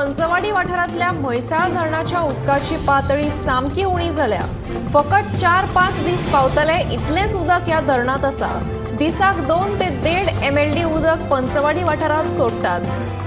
पंचवाडी वाठारांतल्या म्हैसाळ धरणाच्या उदकाची पातळी सामकी उणी जाल्या. फकत 4-5 दीस पावतले इतलेंच उदक ह्या धरणांत आसा. दिसाक 2 ते 1.5 MLD उदक पंचवाडी वाठारांत सोडटात.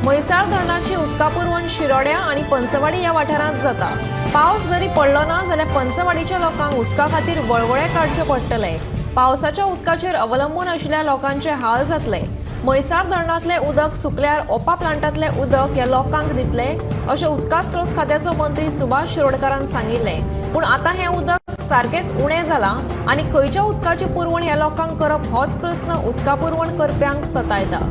म्हैसाळ धरणाची उदका पुरवण शिरोड्या आनी पंचवाडी ह्या वाठारांत जाता. पावस जरी पडलो ना जाल्यार पंचवाडीच्या लोकांक उदका खातीर वळवळे काडचे पडटले. पावसाच्या उदकाचेर अवलंबून आशिल्ल्या लोकांचे हाल जातले. म्हैसाळ धरणांतले उदक सुकल्यार ओपा प्लांटांतले उदक ह्या लोकांक दितले अशें उदका स्रोत खात्याचो मंत्री सुभाष शिरोडकारान सांगिल्लें. पूण आतां हें उदक सारकेंच उणें जालां आनी खंयच्या उदकाची पुरवण ह्या लोकांक करप होच प्रस्न उदका पुरवण करप्यांक सतायता.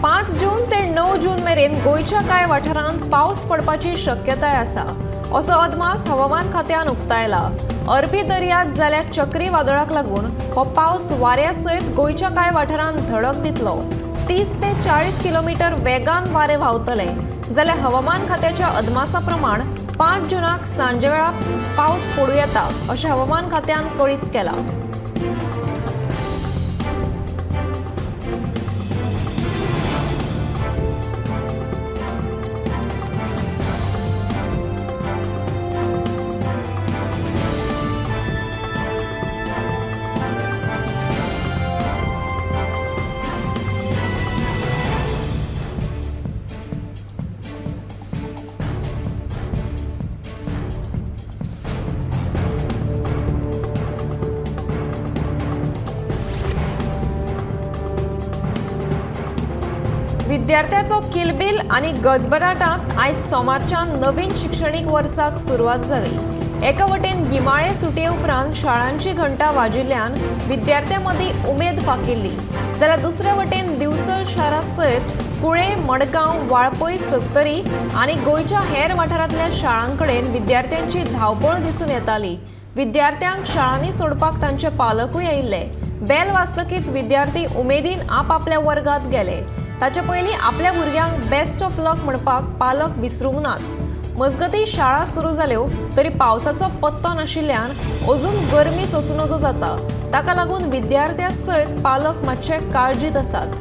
पांच जून ते 9 जून मेरेन गोंयच्या कांय वाठारांत पावस पडपाची शक्यताय आसा असो अदमास हवामान खात्यान उक्तायला. अरबी दर्यांत जाल्ल्या चक्रीवादळाक लागून हो पावस वाऱ्या सयत गोंयच्या कांय वाठारांत धडक दितलो. 30 ते 40 किलोमिटर वेगान वारें व्हांवतलें. जाल्यार हवामान खात्याच्या अदमासा प्रमाण 5 जुनाक सांजेवेळा पावस पडूं येता अशें हवामान खात्यान कळीत केलां. विद्यार्थ्याचो किलबील आनी गजबराटांत आयज सोमारच्यान नवीन शिक्षणीक वर्साक सुरवात जाली. एका वटेन गिमाळे सुटये उपरांत शाळांची घंटा वाजिल्ल्यान विद्यार्थ्यां मदीं उमेद फाकिल्ली, जाल्यार दुसरे वटेन दिवचल शारा सयत कुळे, मडगांव, वाळपय, सत्तरी आनी गोंयच्या हेर वाठारांतल्या शाळां कडेन विद्यार्थ्यांची धांवपळ दिसून येताली. विद्यार्थ्यांक शाळांनी सोडपाक तांचे पालकूय आयिल्ले. बेल वाजतकीत विद्यार्थी उमेदीन आपापल्या वर्गात गेले. ताचे पयलीं आपल्या भुरग्यांक बेस्ट ऑफ लक म्हणपाक पालक विसरूंक नात. मजगतीं शाळा सुरू जाल्यो तरी पावसाचो पत्तो नाशिल्ल्यान अजून गरमी सोसूं नजो जाता. ताका लागून विद्यार्थ्यां सयत पालक मातशे काळजीत आसात.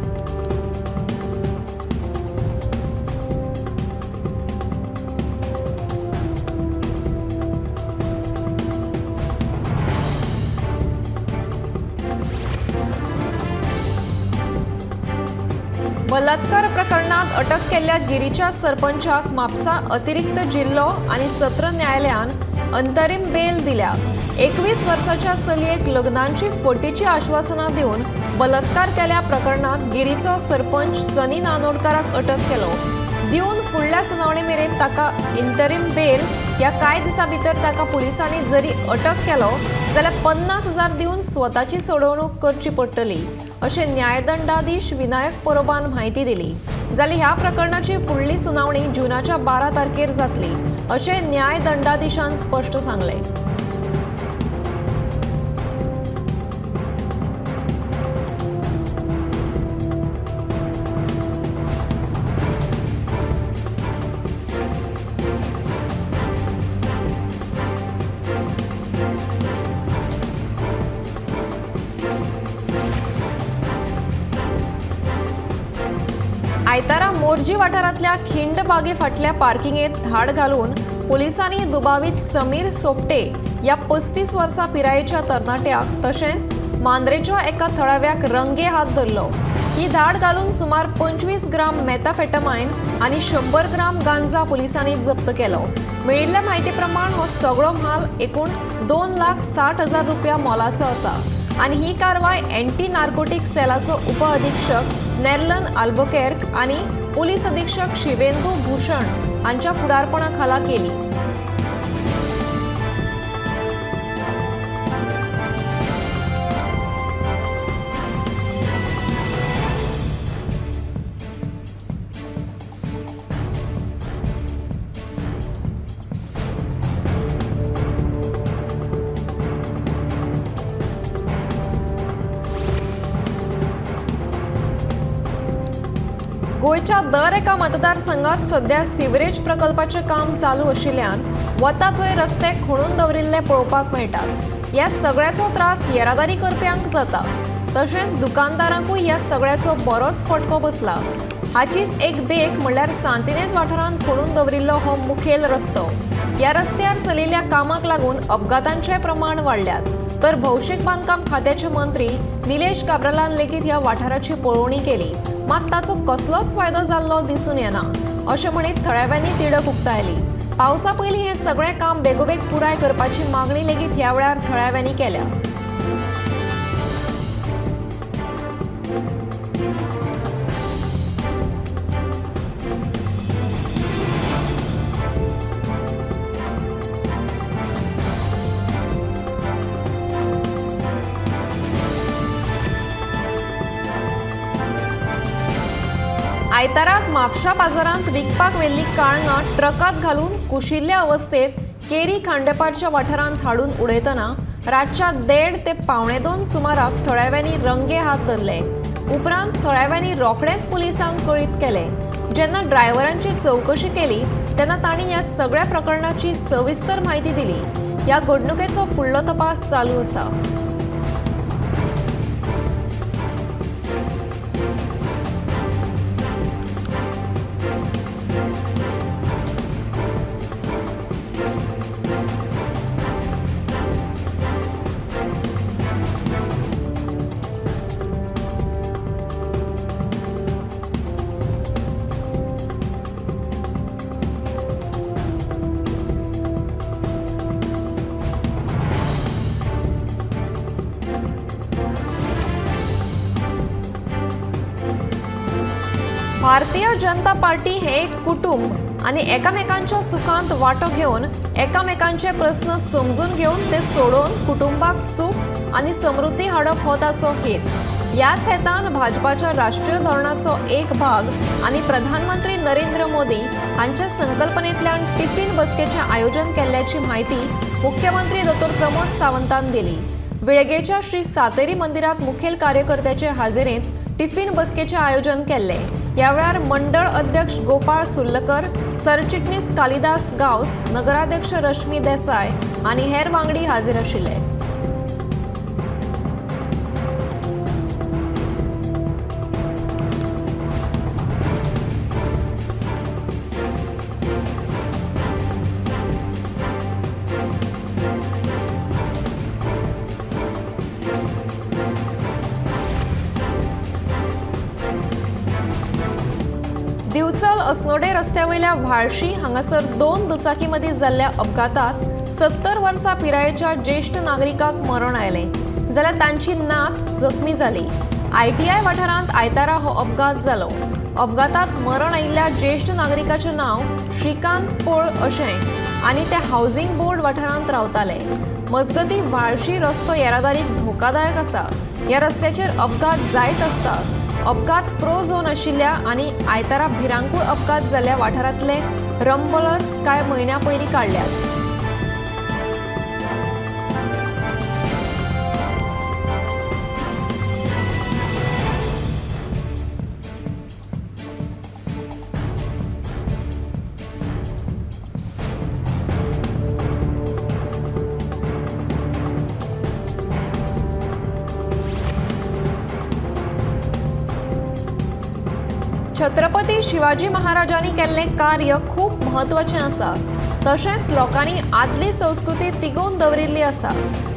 बलात्कार प्रकरणात अटक केल्ल्या गिरीच्या सरपंचाक म्हापसा अतिरिक्त जिल्लो आनी सत्र न्यायालयान अंतरीम बेल दिल्या. 21 वर्साच्या चलयेक लग्नाची फटीची आश्वासनां दिवन बलात्कार केल्या प्रकरणात गिरीचो सरपंच सनी नानोडकाराक अटक केलो. दिवन फुडल्या सुनावणे मेरेन ताका इंतरीम बेल. ह्या कांय दिसां भितर ताका पुलिसांनी जरी अटक केलो जाल्यार 50,000 दिवन स्वताची सोडवणूक करची पडटली अशें न्यायदंडाधीश विनायक परोबान म्हायती दिली. जाल्यार ह्या प्रकरणाची फुडली सुनावणी जुनाच्या 12 तारखेर जातली अशें न्यायदंडाधीशान स्पश्ट सांगलें. आयतारा मोरजी वाठारांतल्या खिंडबागे फाटल्या पार्किंगेत धाड घालून पोलिसांनी दुबावीत समीर सोपटे ह्या 35 वर्सां पिरायेच्या तरणाट्याक तशेंच मांद्रेच्या एका थळाव्याक रंगे हात धरलो. ही धाड घालून सुमार 25 ग्राम मेथाफेटामायन आनी 100 ग्राम गांजा पोलिसांनी जप्त केलो. मेळिल्ल्या म्हायती प्रमाण हो सगळो म्हाल एकूण 2,60,000 रुपया मोलाचो आसा आनी ही कारवाय एंटी नार्कोटीक सेलाचो उपअधिक्षक नेर्लन आल्बुकेर्क आनी पुलीस अधीक्षक शिवेंदू भूषण हांच्या फुडारपणा खाला केली. गोंयच्या दर एका मतदारसंघात सध्या सिवरेज प्रकल्पाचें काम चालू आशिल्ल्यान वता थंय रस्ते खणून दवरिल्ले पळोवपाक मेळटात. ह्या सगळ्याचो त्रास येरादारी करप्यांक जाता, तशेंच दुकानदारांकूय ह्या सगळ्याचो बरोच फटको बसला. हाचीच एक देख म्हणल्यार सांतिनेज वाठारांत खणून दवरिल्लो हो मुखेल रस्तो. ह्या रस्त्यार चलिल्ल्या कामाक लागून अपघातांचें प्रमाण वाडल्यात. तर भौशीक बांदकाम खात्याचे मंत्री निलेश काब्रालान लेगीत ह्या वाठाराची पळोवणी केली, मात ताचो कसलोच फायदो जाल्लो दिसून येना अशें म्हणीत थळाव्यांनी तिडक उक्तायली. पावसा पयलीं हें सगळें काम बेगोबेग पुराय करपाची मागणी लेगीत ह्या वेळार थळाव्यांनी केल्या. आयताराक म्हापशा बाजारांत विकपाक व्हेल्ली काळंगां ट्रकांत घालून कुशिल्ल्या अवस्थेत केरी खांडेपारच्या वाठारांत हाडून उडयतना रातच्या 1:30 ते 1:45 सुमाराक थळाव्यांनी रंगे हात धरले. उपरांत थळाव्यांनी रोखडेच पुलिसांक कळीत केले. जेन्ना ड्रायव्हरांची चवकशी केली तेन्ना तांणी ह्या सगळ्या प्रकरणाची सविस्तर म्हायती दिली. ह्या घडणुकेचो फुडलो तपास चालू आसा. भारतीय जनता पार्टी हे एक कुटुंब आनी एकामेकांच्या सुखांत वांटो घेवन एकामेकांचे प्रस्न समजून घेवन ते सोडोवन कुटुंबाक सूख आनी समृद्धी हाडप हो ताचो हेत. ह्याच हेतान भाजपाच्या राष्ट्रीय धोरणाचो एक भाग आनी प्रधानमंत्री नरेंद्र मोदी हांच्या संकल्पनेंतल्यान टिफिन बसकेचें आयोजन केल्ल्याची म्हायती मुख्यमंत्री दोतोर प्रमोद सावंतान दिली. वेळगेच्या श्री सातेरी मंदिरांत मुखेल कार्यकर्त्याचे हाजेरेंत टिफिन बसकेचें आयोजन केल्लें. ह्या वेळार मंडळ अध्यक्ष गोपाळ सुर्लकर, सरचिटणीस कालिदास गांवस, नगराध्यक्ष रश्मी देसाय आनी हेर वांगडी हाजीर आशिल्ले. दिवचल अस्नोडे रस्त्यावयल्या व्हाळशी हांगासर 2 दुचाकी मदीं जाल्ल्या अपघातात 70 वर्सां पिरायेच्या ज्येश्ठ नागरिकाक मरण आयलें, जाल्यार तांची नात जखमी जाली. ITI वाठारांत आयतारा हो अपघात जालो. अपघातात मरण आयिल्ल्या ज्येश्ठ नागरिकाचें नांव श्रीकांत पोळ अशें आनी ते हावसिंग बोर्ड वाठारांत रावताले. मजगतीं व्हाळशी रस्तो येरादारीक धोकादायक आसा. ह्या रस्त्याचेर अपघात जायत आसतात. अपघात प्रो झोन आशिल्ल्या आनी आयतारा भिरांकूळ अपघात जाल्ल्या वाठारांतले रंबलर्स कांय म्हयन्यां पयलीं काडल्यात. छत्रपती शिवाजी महाराजांनी केल्लें कार्य खूब म्हत्वाचें आसा, तशेंच लोकांनी आदली संस्कृती तिगोवन दवरिल्ली आसा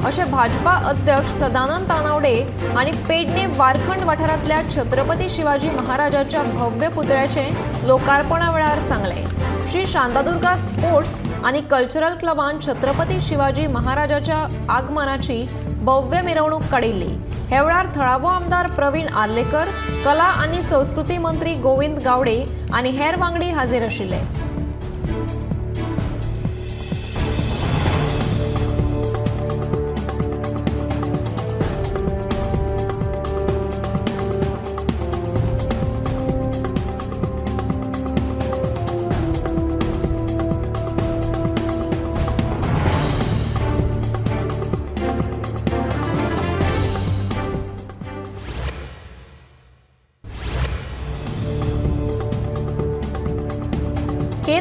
अशें भाजपा अध्यक्ष सदानंद तानावडे हांणी पेडणे वारखंड वाठारांतल्या छत्रपती शिवाजी महाराजाच्या भव्य पुतळ्याचें लोकार्पणा वेळार सांगलें. श्री शांतादुर्गा स्पोर्ट्स आनी कल्चरल क्लबान छत्रपती शिवाजी महाराजाच्या आगमनाची भव्य मिरवणूक काडिल्ली. ह्या वेळार थळावो आमदार प्रवीण आर्लेकर, कला आनी संस्कृती मंत्री गोविंद गावडे आनी हेर वांगडी हाजीर आशिल्ले.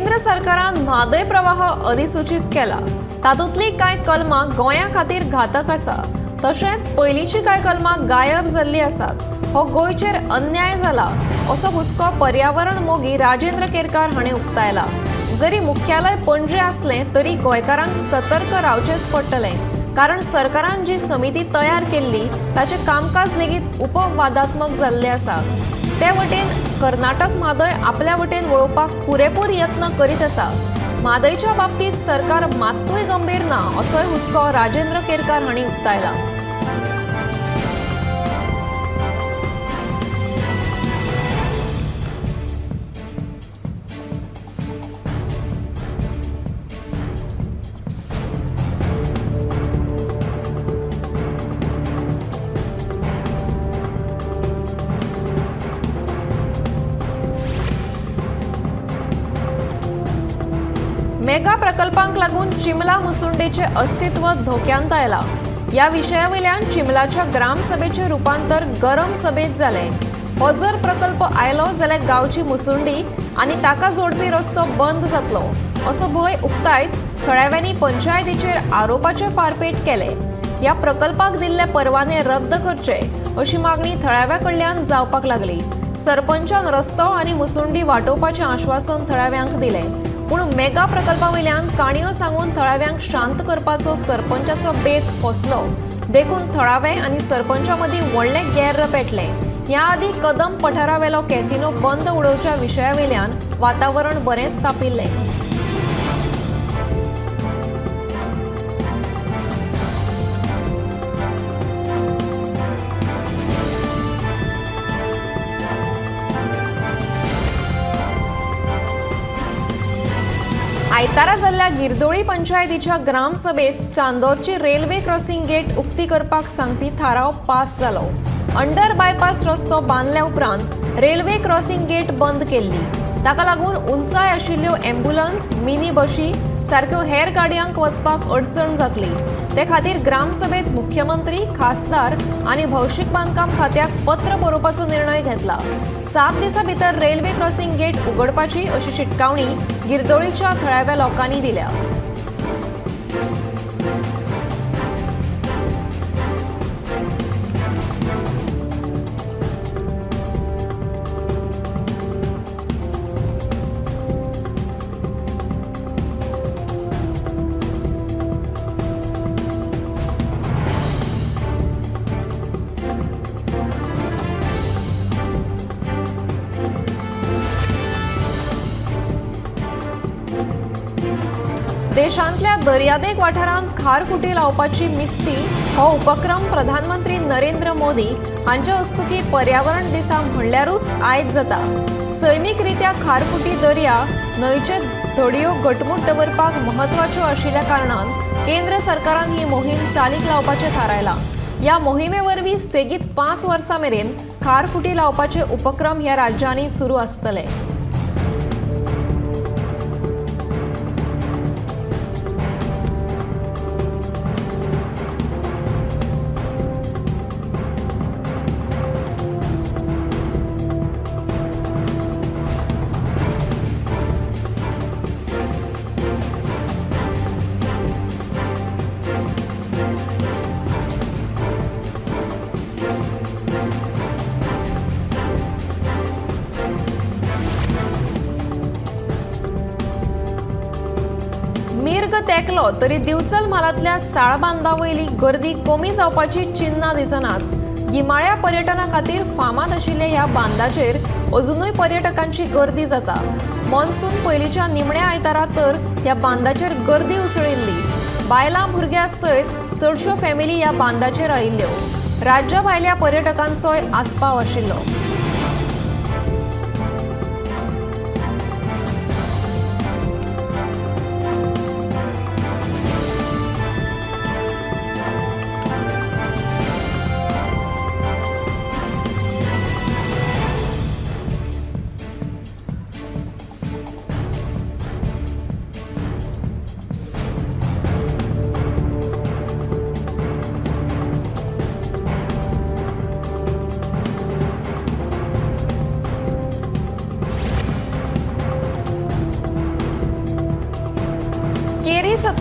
केंद्र सरकारान म्हादय प्रवाह अधिसूचीत केला. तातूंतली कांय कलमां गोंया खातीर घातक आसा, तशेंच पयलींची कांय कलमां गायब जाल्लीं आसात. हो गोंयचेर अन्याय जाला असो हुस्को पर्यावरण मोगी राजेंद्र केरकार हांणी उक्तायला. जरी मुख्यालय पणजे आसलें तरी गोंयकारांक सतर्क रावचेंच पडटलें, कारण सरकारान जी समिती तयार केल्ली ताचें कामकाज लेगीत उपवादात्मक जाल्लें आसा. ते वटेन कर्नाटक म्हादय आपल्या वटेन वळोवपाक पुरेपूर यत्न करीत आसा. म्हादयच्या बाबतींत सरकार मात्तूय गंभीर ना असोय हुस्को राजेंद्र केरकार हांणी उक्तायला. मेगा प्रकल्पांक लागून चिमला मुसुंडेचे अस्तित्व धोक्यांत आयला. ह्या विशयावयल्यान चिमलाच्या ग्रामसभेचें रुपांतर गरम सभेंत जालें. हो जर प्रकल्प आयलो जाल्यार गांवची मुसुंडी आनी ताका जोडपी रस्तो बंद जातलो असो भंय उक्तायत थळाव्यांनी पंचायतीचेर आरोपाचे फारपेट केले. ह्या प्रकल्पाक दिल्ले परवाने रद्द करचे अशी मागणी थळाव्या कडल्यान जावपाक लागली. सरपंचान रस्तो आनी मुसुंडी वाटोवपाचें आश्वासन थळाव्यांक दिलें, पूण मेगा प्रकल्पावयल्यान काणयो सांगून थळाव्यांक शांत करपाचो सरपंचाचो बेत फसलो. देखून थळावे आनी सरपंचा मदीं व्हडलें गेर्र पेटलें. ह्या आदीं कदम पठारावेलो कॅसिनो बंद उडोवच्या विशयावयल्यान वातावरण बरेंच तापिल्लें. आयतारा जाल्ल्या गिरदोळी पंचायतीच्या ग्रामसभेत चांदोरची रेल्वे क्रॉसिंग गेट उक्ती करपाक सांगपी थाराव पास जालो. अंडर बायपास रस्तो बांदल्या उपरांत रेल्वे क्रॉसिंग गेट बंद केल्ली. ताका लागून उंचाय आशिल्ल्यो ॲम्ब्युलन्स, मिनी बशी सारक्यो हेर गाडयांक वचपाक अडचण जातली. ते खातीर ग्रामसभेत मुख्यमंत्री, खासदार आनी भौशीक बांदकाम खात्याक पत्र बरोवपाचो निर्णय घेतला. 7 दिसां भितर रेल्वे क्रॉसिंग गेट उगडपाची अशी शिटकावणी गिरदोळीच्या थळाव्या लोकांनी दिल्या. देशांतल्या दर्यादेग वाठारांत खारफुटी लावपाची मिस्टी हो उपक्रम प्रधानमंत्री नरेंद्र मोदी हांच्या हस्तुकी पर्यावरण दिसा म्हणल्यारूच आयज जाता. सैमीक रित्या खारफुटी दर्या न्हंयचे धडयो घटमूट दवरपाक म्हत्वाच्यो आशिल्ल्या कारणान केंद्र सरकारान ही मोहीम चालीक लावपाचें थारायलां. ह्या मोहिमे वरवीं सेगीत 5 वर्सां मेरेन खारफुटी लावपाचे उपक्रम ह्या राज्यांनी सुरू आसतले. मीर्ग तेकलो तरी दिवचल म्हालांतल्या साळबांदावयली गर्दी कमी जावपाची चिन्नां दिसनात. गिमाळ्या पर्यटना खातीर फामाद आशिल्ल्या ह्या बांदाचेर अजुनूय पर्यटकांची गर्दी जाता. मॉन्सून पयलींच्या निमण्या आयतारा तर ह्या बांदाचेर गर्दी उसळिल्ली. बायलां भुरग्यां सयत चडश्यो फॅमिली ह्या बांदाचेर आयिल्ल्यो. राज्या भायल्या पर्यटकांचोय आस्पाव आशिल्लो.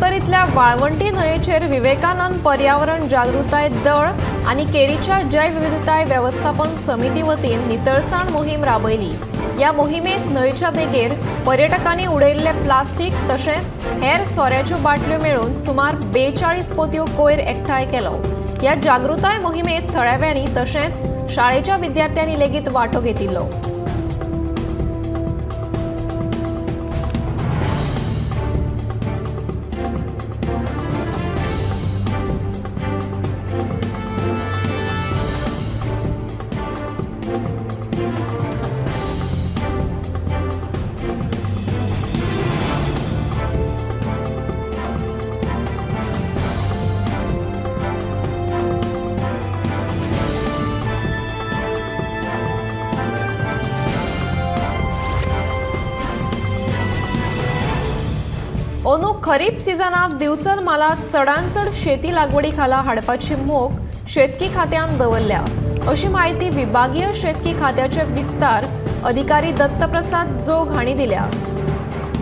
पर्वरींतल्या वाळवंटी न्हंयेचेर विवेकानंद पर्यावरण जागृताय दळ आनी केरीच्या जैवविविधताय वेवस्थापन समिती वतीन नितळसाण मोहीम राबयली. ह्या मोहिमेंत न्हंयेच्या देगेर पर्यटकांनी उडयल्ले प्लास्टीक तशेंच हेर सोऱ्याच्यो बाटल्यो मेळून सुमार 42 पोतयो कोयर एकठांय केलो. ह्या जागृताय मोहिमेंत थळाव्यांनी तशेंच शाळेच्या विद्यार्थ्यांनी लेगीत वांटो घेतिल्लो. अंदू खरीप सिजनात दिवचल म्हालांत चडांत चड शेती लागवडी खाला हाडपाची मोख शेतकी खात्यान दवरल्या अशी म्हायती विभागीय शेतकी खात्याचे विस्तार अधिकारी दत्तप्रसाद जोग हांणी दिल्या.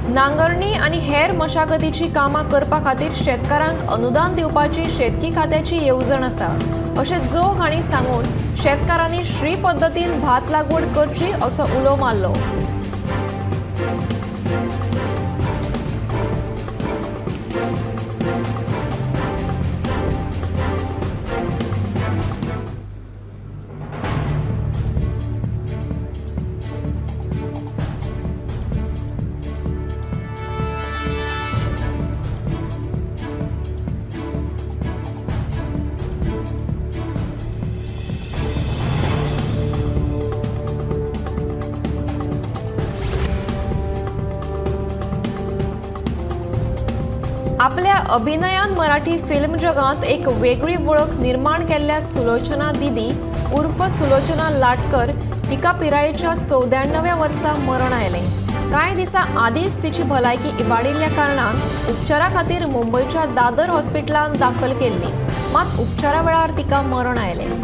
नांगरणी आनी हेर मशागतीची कामां करपा खातीर शेतकारांक अनुदान दिवपाची शेतकी खात्याची येवजण आसा अशें जोग हांणी सांगून शेतकारांनी श्री पद्दतीन भात लागवड करची असो उलो मारलो. आपल्या अभिनयान मराठी फिल्म जगांत एक वेगळी वळख निर्माण केल्ल्या सुलोचना दिदी उर्फ सुलोचना लाटकर हिका पिरायेच्या 94व्या वर्सा मरण आयलें. कांय दिसां आदींच तिची भलायकी इबाडिल्ल्या कारणान उपचारा खातीर मुंबयच्या दादर हॉस्पिटलांत दाखल केल्ली, मात उपचारा वेळार तिका मरण आयलें.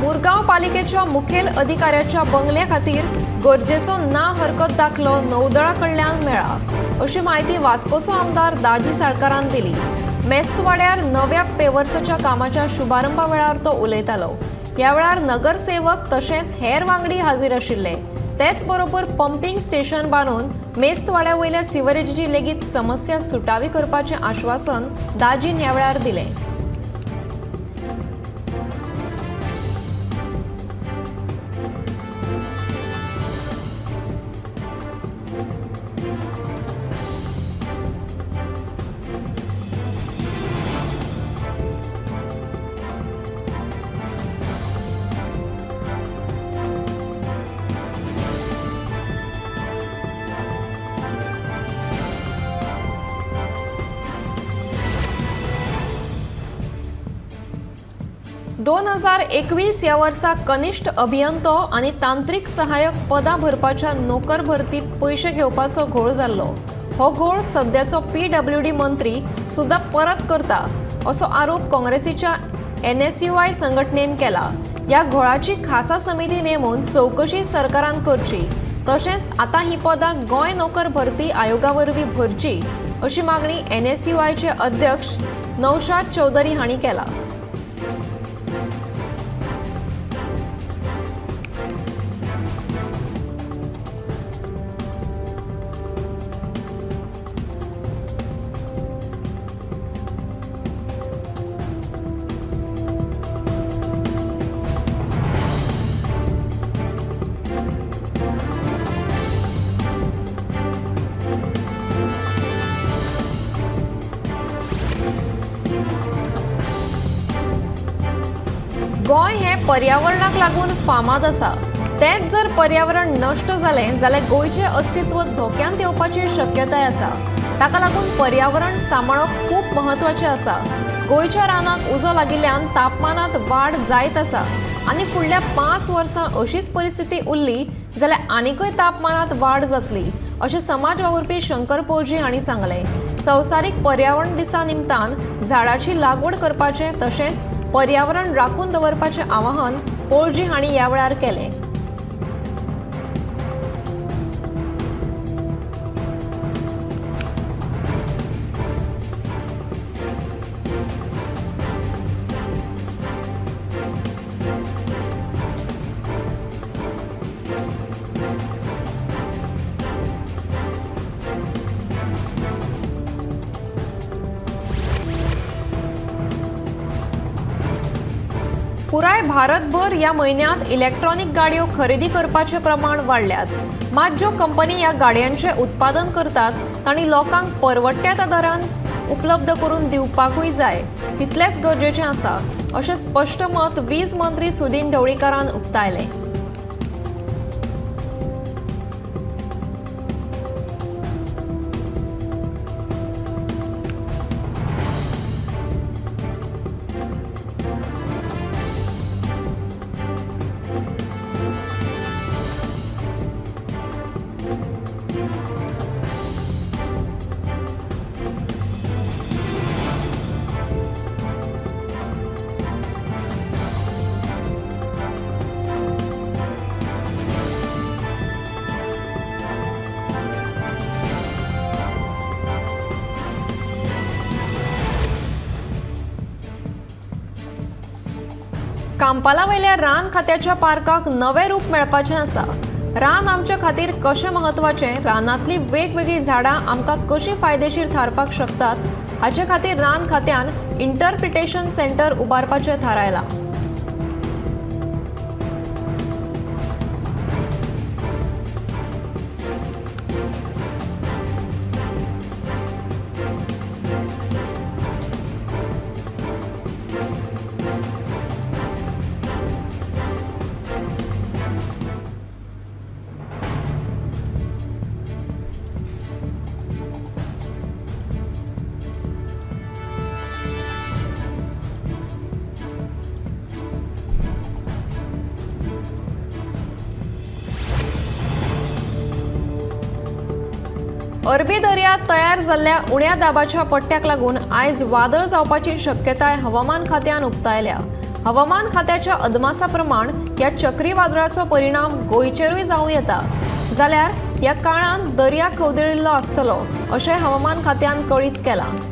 मुरगांव पालिकेच्या मुखेल अधिकाऱ्याच्या बंगल्या खातीर गरजेचो ना हरकत दाखलो नौदळा कडल्यान मेळ्ळा अशी म्हायती वास्कोचो आमदार दाजी साळकारान दिली. मेस्तवाड्यार नव्या पेवर्साच्या कामाच्या शुभारंभा वेळार तो उलयतालो. ह्या वेळार नगरसेवक तशेंच हेर वांगडी हाजीर आशिल्ले. तेच बरोबर पंपींग स्टेशन बांदून मेस्तवाड्या वयल्या सिवरेजीची लेगीत समस्या सुटावी करपाचें आश्वासन दाजीन ह्या वेळार दिलें. दोन 2021 ह्या वर्सा कनिष्ठ अभियंतो आनी तांत्रिक सहाय्यक पदां भरपाच्या नोकर भरती पयशे घेवपाचो घोळ जाल्लो. हो घोळ सद्याचो PWD मंत्री सुद्दां परत करता असो आरोप काँग्रेसीच्या NSUI संघटनेन केला. ह्या घोळाची खासा समिती नेमून चवकशी सरकारान करची, तशेंच आतां ही पदां गोंय नोकर भरती आयोगा वरवीं भरची अशी मागणी NSUIचे अध्यक्ष नौशाद चौधरी हांणी केला. पर्यावरणाक लागून फामाद आसा. तेंच जर पर्यावरण नश्ट जालें जाल्यार गोंयचें अस्तित्व धोक्यांत येवपाची शक्यताय आसा. ताका लागून पर्यावरण सांबाळप खूब म्हत्वाचें आसा. गोंयच्या रानाक उजो लागिल्ल्यान तापमानांत वाड जायत आसा आनी फुडल्या 5 वर्सां अशीच परिस्थिती उरली जाल्यार आनीकय तापमानांत वाड जातली अशें समाज वावुरपी शंकर पोळजी हांणी सांगलें. संवसारीक पर्यावरण दिसा निमतान झाडाची लागवड करपाचें तशेंच पर्यावरण राखून दवरपाचें आवाहन पोळजी हांणी ह्या वेळार केलें. पुराय भारतभर ह्या म्हयन्यांत इलेक्ट्रॉनिक गाडयो खरेदी करपाचें प्रमाण वाडल्यात. मात ज्यो कंपनी ह्या गाडयांचें उत्पादन करतात तांणी लोकांक परवडट्या त्या दरान उपलब्ध करून दिवपाकूय जाय तितलेंच गरजेचें आसा अशें स्पश्ट मत वीज मंत्री सुदिन ढवळीकारान उक्तायलें. कांपाला वयल्या रान खात्याच्या पार्काक नवें रूप मेळपाचें आसा. रान आमचे खातीर कशें म्हत्वाचें, रानांतलीं वेगवेगळीं झाडां आमकां कशीं फायदेशीर थारपाक शकतात हाचे खातीर रान खात्यान इंटरप्रिटेशन सेंटर उबारपाचें थारायलां. अरबी दर्यांत तयार जाल्ल्या उण्या दाबाच्या पट्ट्याक लागून आयज वादळ जावपाची शक्यताय हवामान खात्यान उक्तायल्या. हवामान खात्याच्या अदमासा प्रमाण ह्या चक्रीवादळाचो परिणाम गोंयचेरूय जावं येता, जाल्यार ह्या काळांत दर्या खवदळिल्लो आसतलो अशें हवामान खात्यान कळीत केलां.